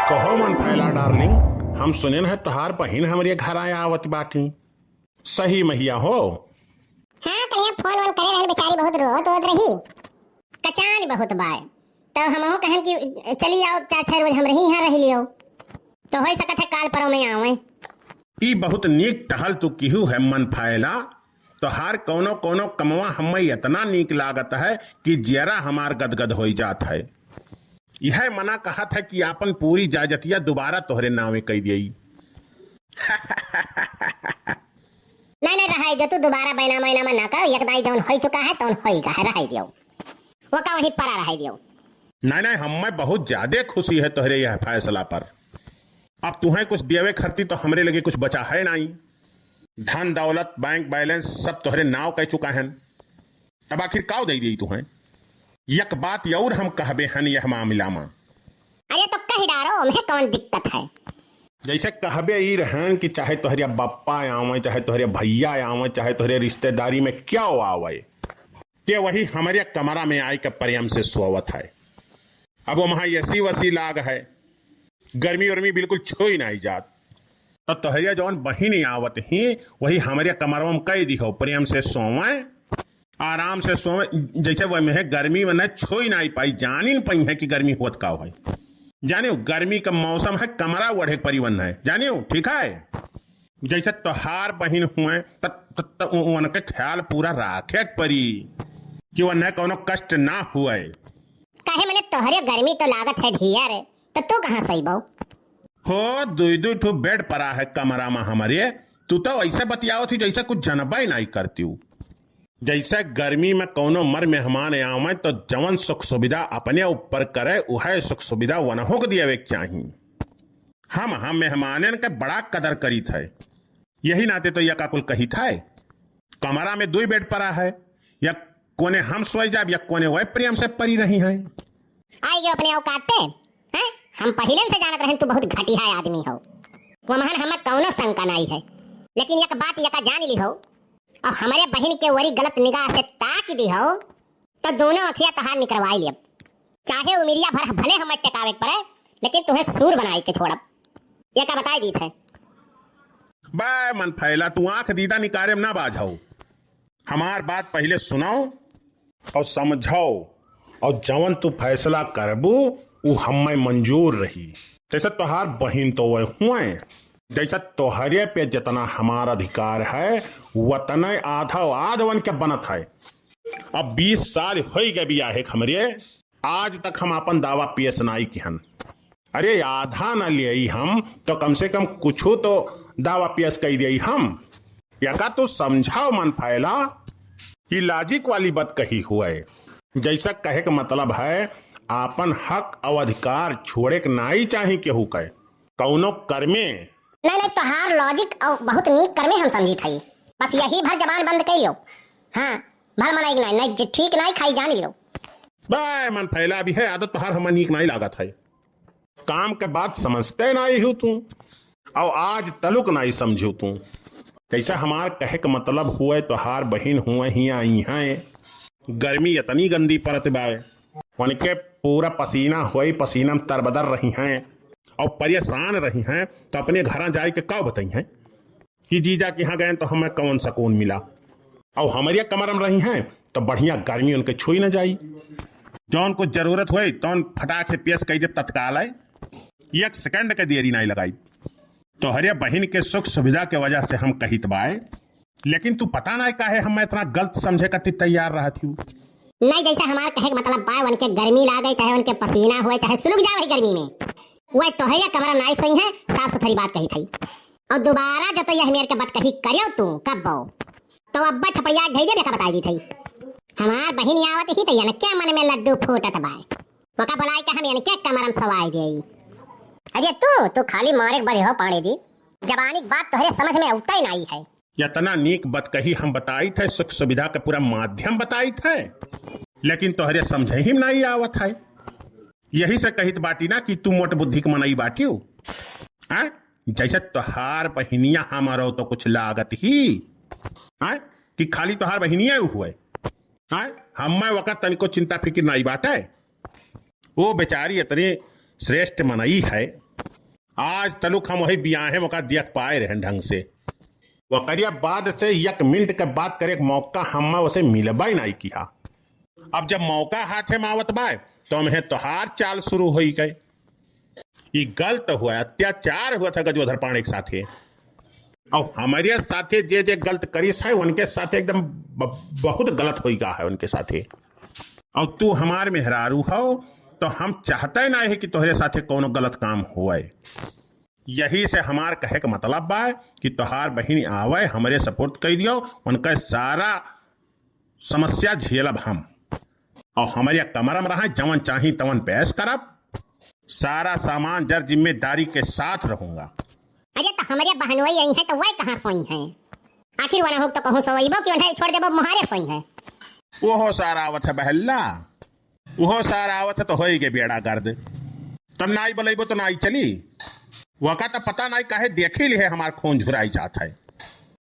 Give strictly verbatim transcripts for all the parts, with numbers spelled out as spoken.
कहो मन फैला डार्लिंग, हम सुनेन है तोहार बहिन हमरे घर आया आवत बाटी। सही महिया हो? हाँ, कहिया फोन वोन करे रहन, बेचारी बहुत रोत होत रही। कचान बहुत बाय। तो हमहू कहन कि चली आओ, चार छह रोज हमरे ही यहाँ रह लियो। तो होई सकत है काल परो में आवे। ई बहुत नीक टहल तू किहू है मन फैला। तोहार कौनो कौनो कमवा हमें इतना नीक लागत है कि जियरा हमार गदगद होई जात है। यह मना कहत है कि आपन पूरी जायजतिया दोबारा तोहरे नावे कई देई। नहीं, नहीं, रहाई दो, तू दोबारा बैनामा, बैनामा ना कर, एक दाई जौन होई चुका है, तौन होई गा है, रहाई दियो। वो का वहीं परा रहाई दियो। नहीं, नहीं, हमें बहुत ज्यादा खुशी है तोहरे यह फैसला पर। अब तुहें कुछ देवे खरती तो हमरे लगे कुछ बचा है नहीं। धन दौलत, बैंक बैलेंस सब तोहरे नाव कह चुका है। अब आखिर काव दे दी तुहें? एक बात और हम कहबे हन यह मामला में। अरे तो कह डारो, हमें कौन दिक्कत है? जैसे कहबे ई रहन कि चाहे तोहरे बप्पा आवे, चाहे तोहरे भैया आवे, चाहे तोहरे रिश्तेदारी में क्या आवे, ते वही हमरे कमरा में आई के प्रेम से सोवत है। अब वहाँ एसी वसी लाग है, गर्मी उर्मी बिल्कुल छुई नहीं जात। तो तोहरे जौन बहिन आवत ही, वही हमरे कमरवा में कह दिहो, प्रेम से सोवे, आराम से सोवे। जैसे वह में है, गर्मी में न छोई ना पाई, जानी न पाई है कि गर्मी होत का है। जानियो, गर्मी का मौसम है, कमरा ओढ़े के परी वन्है, जानियो, ठीक है। जैसे तोहार बहिन हुए, त, त, त उ-, उनके ख्याल पूरा राखे के परी कि वन्है कौनो कष्ट ना हुए। काहे मने तोहरे गर्मी तो लागत है ढेर, तो तू कहाँ सईबो? हो, दुई दुई ठो बेड परा है कमरा में हमरे। तू तो ऐसे बतियावत ही जैसे कुछ जनबे नहीं करती हूँ। जैसे गर्मी में कौनो मर मेहमान आवे तो जवन सुख सुविधा अपने ऊपर करे, उहे सुख सुविधा वनहु के दियावे के चाही। हम, हम मेहमानन के बड़ा कदर करीत है, यही नाते तो यका कुल कहित है। कमरा में दुई बेड परा है, या कोने हम सोई जाब, या कोने वह प्रेम से परी रही है। आई गयो अपने औकात पे, हैं? हम पहिलेन से जानत रहन तू बहुत घटिया आदमी हो। वमहन हमें कौनो शंका नहीं है, लेकिन एक बात यका जान ली हो, और हमरे बहिन के ओरी गलत निगाह से ताक दी हो, तो दोनों अखिया तहार निकरवाई लेब। चाहे उमिरिया भर भले हमें टेकावे के पड़े, लेकिन तुहें सूर बनाई के छोड़ब। यका बताई दीत है। बे मन फैला, तू आंख दीदा निकारे में ना बाझाऊ। हमार बात पहिले सुनाओ और समझाओ, और जवन तू फैसला करबू, उ हमें मंजूर रही। जैसे तोहार बहिन तो वह हुए, जैसे तोहरे पे जितना हमार अधिकार है, वतने आधा आध वन के बनत है। अब बीस साल होई गए बियाहे के हमरे, आज तक हम आपन दावा पेश नाई किहन। अरे, आधा न लेई हम, तो कम से कम कुछो तो दावा पेश कई देई हम। यका तो समझाओ मन फैला, ई लॉजिक वाली बात कही हुए। जैसा कहे के मतलब है, आपन हक और अधिकार छोड़े के नाई चाही केहू के, कौनो कर्मे। नहीं, नहीं, तोहार लॉजिक और बहुत नीक कर्मे हम समझी थई, बस यही भर जबान बंद कई लो। हाँ, भर मनाई नहीं, नहीं, जे ठीक नहीं खाई जान लो। बे मन फैला, अभी है आदत तोहार हमें नीक नहीं लागत है। काम के बात समझते नहीं हो तू, और आज तलुक नहीं समझो तू। जैसा हमार कहे के मतलब हुए, तोहार बहिन हुए ही आई हैं, गर्मी इतनी गंदी परत बाय, उनके पूरा पसीना होई, पसीना में तरबदर रही हैं और परेशान रही हैं, तो अपने घरा जाए के का बताई हैं? कि जीजा के यहाँ गए तो हमें कौन सकून मिला, और हमारे कमर में रही हैं तो बढ़िया गर्मी उनके छुई न जाई। जौन कुछ जरूरत होई तौन फटाक से पेश कई दे तत्काल है। एक सेकंड के देरी नहीं लगाई। तोहरे बहिन के सुख सुविधा के वजह से हम कहित बाय, लेकिन तू पता नहीं काहे हमें इतना गलत समझे खातिर तैयार रहत हूँ। नहीं, जैसे हमार कहे के मतलब बा, उनके गर्मी लागे, चाहे उनके पसीना होए, चाहे सुलुक जाए वही गर्मी में, वह तोहरे कमरा नाई सोई है, साफ सुथरी बात कही थई। और दोबारा जो तो यह मेर के बात कही करियो तू कब्बो, तो अब्बा थपड़िया धई दे, बेका बताई दी थई। हमार बहिन आवत ही तो इनके मन में लड्डू फूटत बाय, ओका बुलाई के हम इनके कमरा में सवाई देई। अरे तू, तू खाली मारे के बड़े हो पांडे जी, जबानी के बात तोहरे समझ में उतई नाई है। इतना नीक बतकही हम बताइत है, सुख सुविधा के पूरा माध्यम बताइत है, लेकिन तोहरे समझे ही में नहीं आवत है। यही से कहित बाटी ना कि तू मोट बुद्धि के मनई बाटियो। हाँ? जैसे तोहार बहिनिया हमारो तो कुछ लागत ही, हाँ? कि खाली तोहार बहिनिया हुए। हाँ? हमें वकर तनिको चिंता फिकिर नहीं बाटे। वो बेचारी इतनी श्रेष्ठ मनई है, आज तलुक हम वही बियाहे मौका देख पाए रहन ढंग से। ओकरिया बाद से एक मिनट के बात करे के मौका हम्मा उसे मिलबा ही नाई किहा। अब जब मौका हाथे में आवत बाय, तो हमें तोहार चाल शुरू होई गए। ई गलत हुआ, अत्याचार हुआ था गजोधर पांडे के साथे। और हमारे साथे जे जे गलत करिस है, उनके साथे एकदम ब-, बहुत गलत होई गा है उनके साथे। और तू हमार मेहरारू हो, तो हम चाहते ना है कि तोहरे साथे कोनो गलत काम होए। यही से हमार कहे के मतलब बा कि तोहार बहिन आवे, हमरे सपोर्ट कर दियो, उनका सारा समस्या झेलब हम। और हमरे कमरा में रहा, जवन चाही तवन पेश करब। सारा सामान जर जिम्मेदारी के साथ रहूंगा। अरे तो हमरे बहनोई आई हैं तो वह कहाँ सोई हैं? आखिर वनहुक तो कहूँ सोईबो कि उन्हें छोड़ देबो, मुहारे सोई हैं। ओहो सारा आवत है बहल्ला, ओहो सारा आवत है तो होई गे बेड़ा गर्द। तब नाई बलैबो तो नाई चली। वका तो पता नाई काहे देखी लिहे हमार खून झुराई जात है।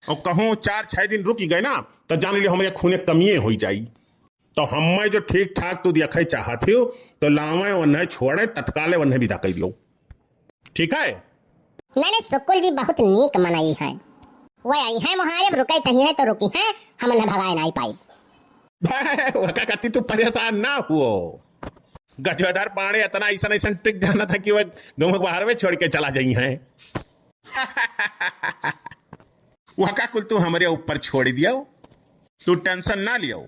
और कहूँ चार छह दिन रुकी गए ना, तो जान लियो हमरे खूने कमिए होई जाई। तो हम्मे जो ठीक ठाक तू देखे चाहत हो, तो लावे ओन्हे छोड़े, तत्काले ओन्हे विदा कर दियो। ठीक है? नहीं, नहीं, सुकुल जी बहुत नीक मनई है। वह आई हैं मुहारे, अब रुके चाहिए तो रुकी हैं, हम उन्हें भगाए नहीं पाई। वका कति तू परेशान ना हुओ। गजोधर पांडे इतना ऐसा ऐसा ट्रिक जानत है कि वह गाँव के बाहर में छोड़ के चला जाई हैं। वका कुल तू हमरे ऊपर छोड़ दियो, तू टेंशन ना लियो।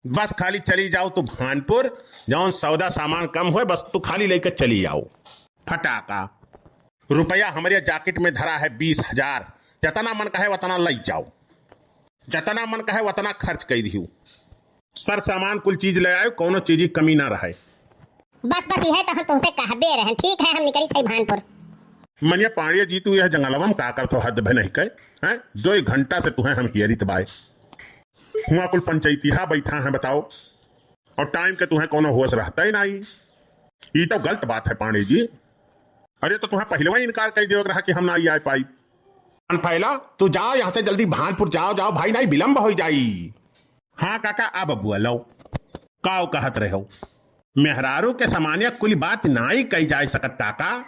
बस खाली चली जाओ तू भानपुर, जौन सौदा सामान कम होए, बस तू खाली लेके चली जाओ। फटाका। रुपया हमरे जैकेट में धरा है बीस हजार, जितना मन कहे उतना लई जाओ, जितना मन कहे उतना खर्च कर दियो। सर सामान कुल चीज ले आयो, कोनो चीज की कमी ना रहे। बस, बस, यह तो हम तुमसे कहबे रहन। ठीक है, हम निकली थे भानपुर। मनिया पांड़े जी, तू यह जंगलवा में का करत हो, हद भे नहीं कहे, हैं? दो एक घंटा से तुहें हम हियरित बाय। हुआ कुल पंचायतिहा बैठा है, बताओ। और टाइम के तुहें कोनो होश रहता ही नहीं। ई तो गलत बात है पांड़े जी। अरे तो तुहें पहले ही इनकार कर देवे रहा कि हम ना आई पाई। अनफैला, तू जाओ यहाँ से जल्दी, भानपुर जाओ, जाओ भाई, नहीं विलम्ब हो जाई। हाँ काका, अब बोलो, काव कहत रहो? मेहरारू के सामान्य कुल बात नाई कही जाए सकत काका।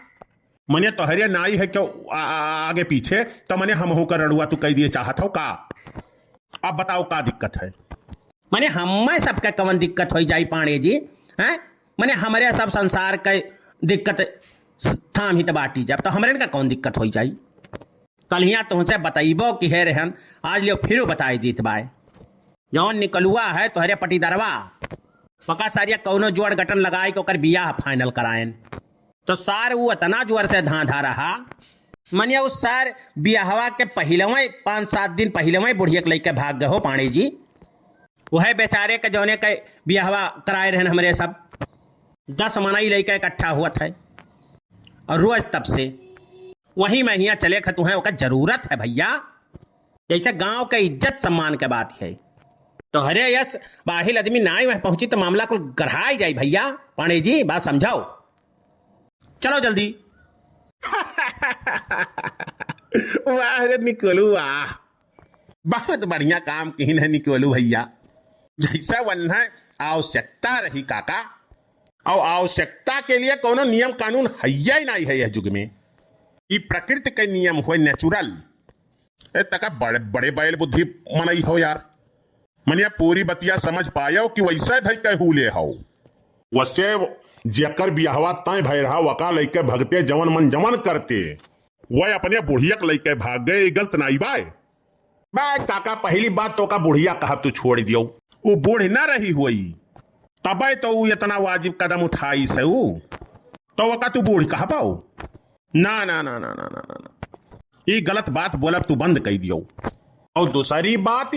मने तोहरे नाई है क्यों आ, आ, आगे पीछे, तो मने हमहू का रड़ुआ तू कह दिए चाहत हो का? अब बताओ का दिक्कत है? मने हम्मे सबके कवन दिक्कत होई जाई पांड़े जी, हैं? मने हमरे सब संसार के दिक्कत थाम ही त बाटी, जब तो हमरे का कौन दिक्कत होई जाई? कल हियाँ तुमसे बतैबो कि हे रहन, आज लियो फिर बताए जीत बाय। जौन निकलुआ है तोहरे पटीदरवा, पका सारिया कौनो जोड़ गटन लगाए के ओकर बियाह फाइनल कराएन। तो सार ऊ इतना जोर से धांधा रहा, मनिया उस सार बियाहवा के पहिलवे, पाँच सात दिन पहिलवे बुढ़िया के लइके भाग गए हो पांड़े जी। वह बेचारे के जौने के बियाहवा कराए रहन हमरे सब, दस मनई लइके इकट्ठा हुआ थे। और रोज तब से वही में हियाँ चले ख तुहें ओकर जरूरत है भैया, जैसे गांव के इज्जत सम्मान के बात है। तोहरे यस बाहिल आदमी नाई वह पहुंची तो मामला कुल गढ़ाई जाई भैया। पांडे जी बात समझाओ, चलो जल्दी। वाह रे निकोलू वाह, बहुत बढ़िया काम किहिन है निकोलू भैया। जैसा वन्है आवश्यकता रही काका, और आवश्यकता के लिए कोनो नियम कानून हैया ही नहीं है यह युग में। ई प्रकृति के नियम हुए, नेचुरल। ए तका बड़े बड़े बैल बुद्धि मनई हो यार। मनिया पूरी बतिया समझ पायो कि वैसे धई के हूले हो। वैसे जेकर बियाहवा तय भय रहा वका लइके भगते जवन मन जवन करते, वह अपने बुढ़िया के लइके भाग गए, ई गलत नाई बाय। बे काका, पहली बात तो का बुढ़िया कहा तू छोड़ दियो, वो बूढ़ ना रही हुई, तबे तो वो इतना वाजिब कदम उठाई से वो, तो वका तू बूढ़ कहा पाओ? ना, ना, ना, ना। ये गलत बात बोलब तू बंद कर दियो। और दूसरी बात,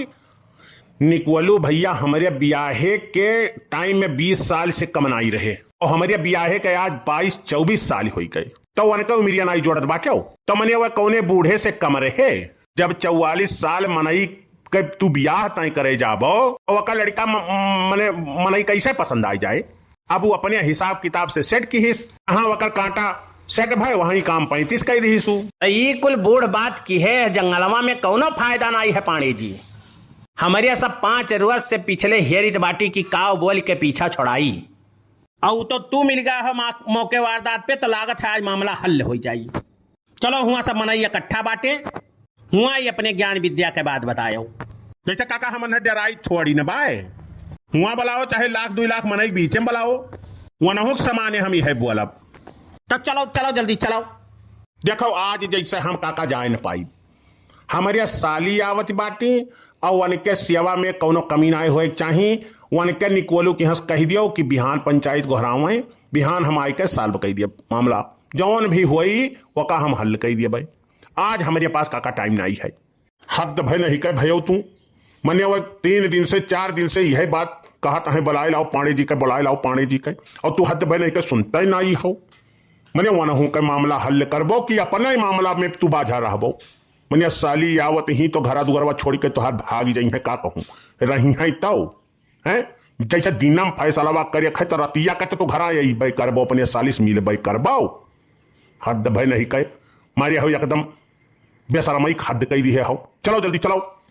निकोलू भैया हमरे बियाहे के टाइम में बीस साल से कम नाई रहे, और हमरे बियाहे के आज बाईस चउबीस साल हो गए, तो उनका उमिरिया नाई जोड़त बाटे हो। तो मने वह कौने बूढ़े से कम रहे? जब चौवालीस साल मनई के तू बियाह तय करे जाबो, तो ओका लड़का म-, मने मनई कैसे पसंद आ जाए? अब वो अपने हिसाब किताब से सेट किहिस, कहाँ ओकर कांटा सेट भय, वहीं काम पैंतीस कह दिहिस उ। त ई कुल बूढ़ बात किहे जंगलवा में कौनो फायदा नाई है पांडे जी। हमरे सब पांच रोज से पिछले हेरित बाटी की काव बोल के पीछा छोड़ाई। अउ तो तू मिल गया है मा-, मौके वारदात पे, तो लागत है आज मामला हल होइ जाई। चलो, हुआ सब मनई इकट्ठा बाटे, हुआ ही अपने ज्ञान विद्या के बात बतायो। जैसे काका, हमन है डराई छोड़ी न बाय, हुआ बुलाओ, चाहे लाख दुई लाख मनई बीचे में बुलाओ, वनहु के समाने हम इहे बोलब। तब चलो, चलो, जल्दी चलो। देखो, आज जैसे हम काका जाए न पाई, हमरे साली आवत बाटी, अउ उनके सेवा में कौनो कमी ना होए के चाही। उनके निकोलू के हंस कह दियो कि बिहान पंचायत गोहरावे, बिहान हम आए के solve कइ दिए मामला, जौन भी होई, ओका हम हल कइ दिए भाई। आज हमरे पास काका time नहीं है। हद भय नहीं कह भयो तू, मने वो तीन दिन से, चार दिन से यह बात कहत हैं, बुलाए लाओ पांडे जी के, बुलाए लाओ पांडे जी के, और तू हद भय नहीं कह सुनता ही नहीं हो। मने वनहु के मामला हल करबो कि अपने ही मामला में तू बाझा रहबो? मने साली आवत ही तो घरा दुआरवा छोड़ के तोहार भाग जाई है, का कहूँ, रही है तो, हैं? जैसे दिनम फैसलावा करे है तो रतिया के तो तू घरा अइबे करबो, अपने साली से मिलबे करबो। हद भय नहीं कहे, मारे हो एकदम बेशरमई के हद कह दिए हो। चलो जल्दी चलो।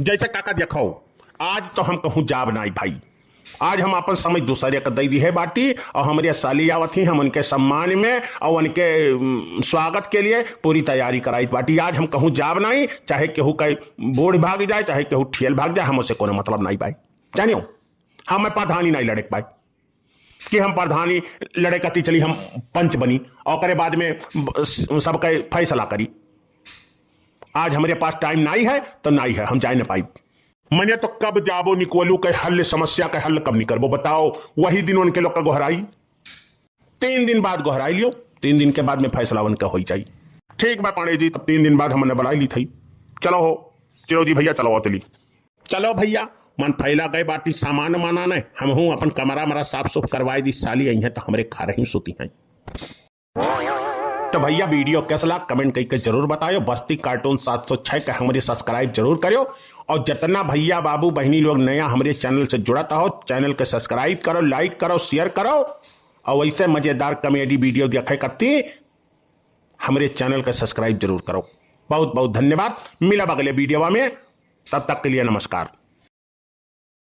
जैसे काका देखो, आज तो हम कहूँ जाब नाई भाई, आज हम अपन समय दूसरे के दे दिए बाटी, और हमरे साली आवत ही, हम उनके सम्मान में और उनके, उम, स्वागत के लिए पूरी तैयारी कराई बाटी। आज हम कहूँ जाब नाई, चाहे केहू का बूढ़ भाग जाए, चाहे केहू ठेल भाग जाए, हम उसे कोनो मतलब नाई भाई। जानियो, हम प्रधानी नाई लड़े के भाई। कि हम प्रधानी लड़े कती चली, हम पंच बनी, और ओकरे बाद में ब-, स-, सबका फैसला करी। आज हमरे पास time नाई है, तो नाई है, हम जाए न पाई। मने तो कब जाबो निकोलू के हल, समस्या के हल कब निकरबो, बताओ? वही दिन उनके लोग का गोहराई, तीन दिन बाद गोहराई लियो, तीन दिन के बाद में फैसला उनका होई जाई। ठीक बा पांडे जी, तब तीन दिन बाद हमने बुलाई ली थी। चलो हो, चिरौजी भैया, चलो अतली। चलो भैया, मन फैला गए बाटी, सामान माना ने, हमहूँ अपन कमरा मरा साफ सुफ करवाई दी, साली अइहें तो हमरे खरही सुती हैं। तो भैया, video कैसा लगा comment करके जरूर बतायो। बस्ती cartoon सात सौ छह का हमरे subscribe जरूर करियो, और जितना भैया बाबू बहिनी लोग नया हमरे channel से जुड़त हो, channel के subscribe करो, like करो, share करो, और वैसे मजेदार comedy video देखे कत्ती हमरे channel के subscribe जरूर करो। बहुत बहुत धन्यवाद, मिलब अगले video में, तब तक के लिए नमस्कार।